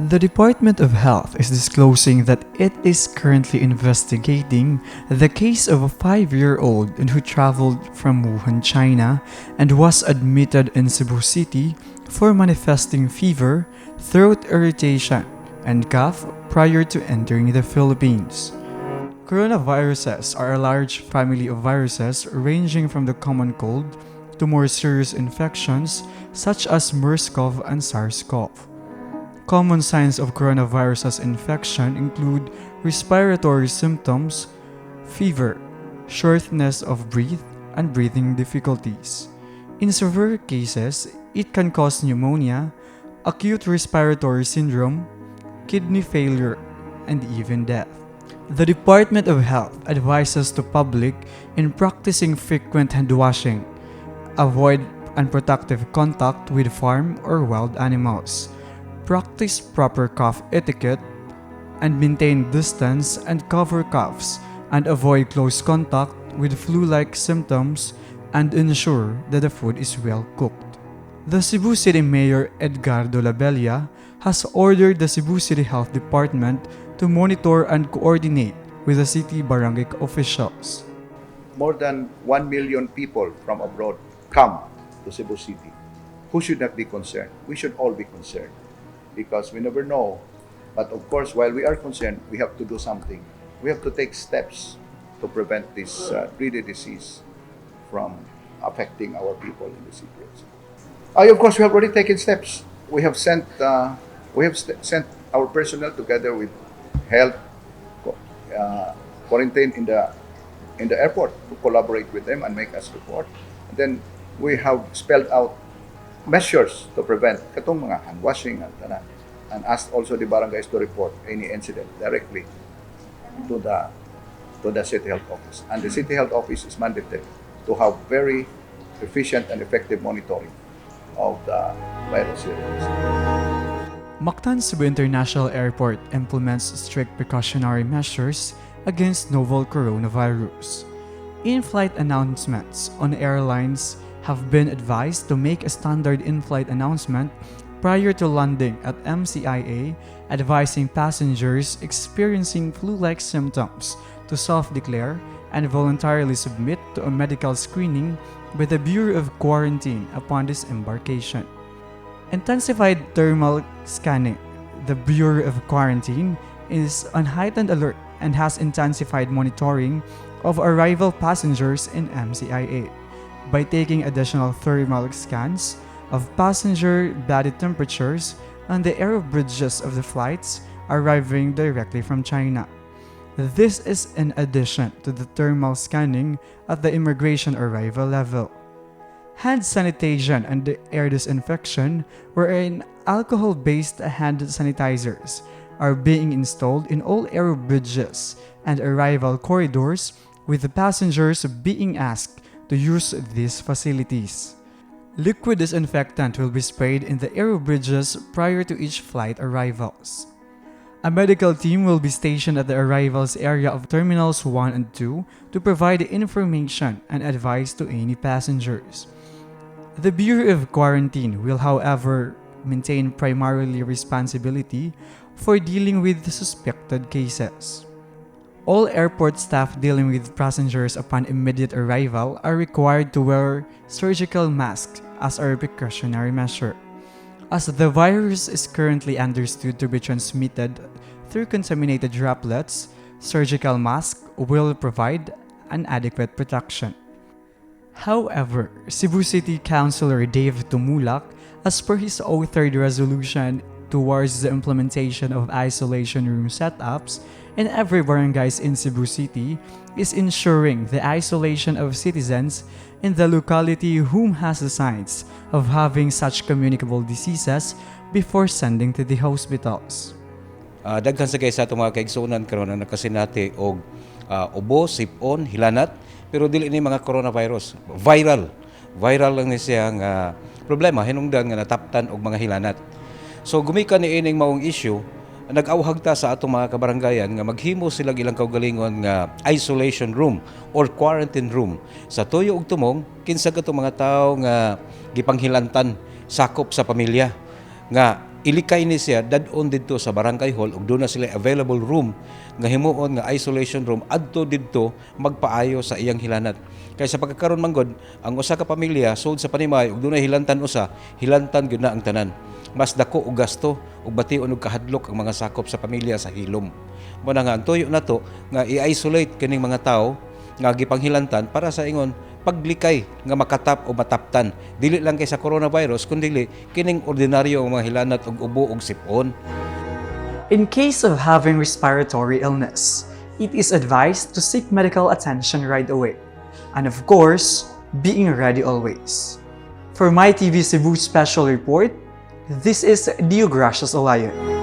The Department of Health is disclosing that it is currently investigating the case of a 5-year-old who traveled from Wuhan, China, and was admitted in Cebu City for manifesting fever, throat irritation, and cough prior to entering the Philippines. Coronaviruses are a large family of viruses ranging from the common cold to more serious infections such as MERS-CoV and SARS-CoV. Common signs of coronavirus infection include respiratory symptoms, fever, shortness of breath, and breathing difficulties. In severe cases, it can cause pneumonia, acute respiratory syndrome, kidney failure, and even death. The Department of Health advises the public in practicing frequent hand washing, avoid unprotective contact with farm or wild animals, practice proper cough etiquette, and maintain distance and cover coughs, and avoid close contact with flu-like symptoms, and ensure that the food is well cooked. The Cebu City Mayor Edgardo Labella has ordered the Cebu City Health Department to monitor and coordinate with the city barangay officials. More than 1 million people from abroad come to Cebu City. Who should not be concerned? We should all be concerned because we never know. But of course, while we are concerned, we have to do something. We have to take steps to prevent this dreaded disease from affecting our people in the city. Of course, we have already taken steps. We have sent our personnel together with health quarantine in the airport to collaborate with them and make us report. And then we have spelled out measures to prevent katong mga hand washing and tanan, and asked also the barangays to report any incident directly to the city health office. And the city health office is mandated to have very efficient and effective monitoring of the virus here in the city. Mactan Cebu International Airport implements strict precautionary measures against novel coronavirus. In-flight announcements on airlines have been advised to make a standard in-flight announcement prior to landing at MCIA, advising passengers experiencing flu-like symptoms to self-declare and voluntarily submit to a medical screening by the Bureau of Quarantine upon disembarkation. Intensified thermal scanning. The Bureau of Quarantine is on heightened alert and has intensified monitoring of arrival passengers in MCIA by taking additional thermal scans of passenger body temperatures on the aero bridges of the flights arriving directly from China. This is in addition to the thermal scanning at the immigration arrival level. Hand sanitation and air disinfection, wherein alcohol-based hand sanitizers are being installed in all aero bridges and arrival corridors, with the passengers being asked to use these facilities. Liquid disinfectant will be sprayed in the aero bridges prior to each flight arrivals. A medical team will be stationed at the arrivals area of Terminals 1 and 2 to provide information and advice to any passengers. The Bureau of Quarantine will, however, maintain primarily responsibility for dealing with the suspected cases. All airport staff dealing with passengers upon immediate arrival are required to wear surgical masks as a precautionary measure. As the virus is currently understood to be transmitted through contaminated droplets, surgical masks will provide an adequate protection. However, Cebu City Councilor Dave Tumulak, as per his authored resolution towards the implementation of isolation room setups in every barangays in Cebu City, is ensuring the isolation of citizens in the locality whom has the signs of having such communicable diseases before sending to the hospitals. Daghan sa kay sa atong mga kaigsuonan karon ang nakasinati og ubo, sipon, hilanat, pero dili ni mga coronavirus. Viral. Viral lang ni siya nga problema hinungdan nga nataptan og mga hilanat. So gumikan ni ining maong issue, nag-awhag ta sa atong mga kabaranggayan nga maghimo sila ilang kaugalingon nga isolation room or quarantine room sa tuyo ug tumong kinsa katong mga tawo nga gipanghilantan sakop sa pamilya nga Ilikay ni siya dad-on didto sa barangay hall ug duna sila available room nga himuon nga isolation room adto didto magpaayo sa iyang hilanat. Kay sa pagkakaron manggod, ang usa ka pamilya sud sa panimay ug dunay hilantan usa, hilantan gyud na ang tanan. Mas dako og gasto ug bation og kahadlok ang mga sakop sa pamilya sa hilom. Mo na nga ang tuyo nato nga i-isolate kining mga tawo nga gipanghilantan para sa ingon paglikay nga makatap o mataptan dili lang kay sa coronavirus, kundi kining ordinaryo ang mga hilanat og ubo og sipon. In case of having respiratory illness, it is advised to seek medical attention right away. And of course, being ready always. For My TV Cebu Special Report, this is Dio Gracias Olayon.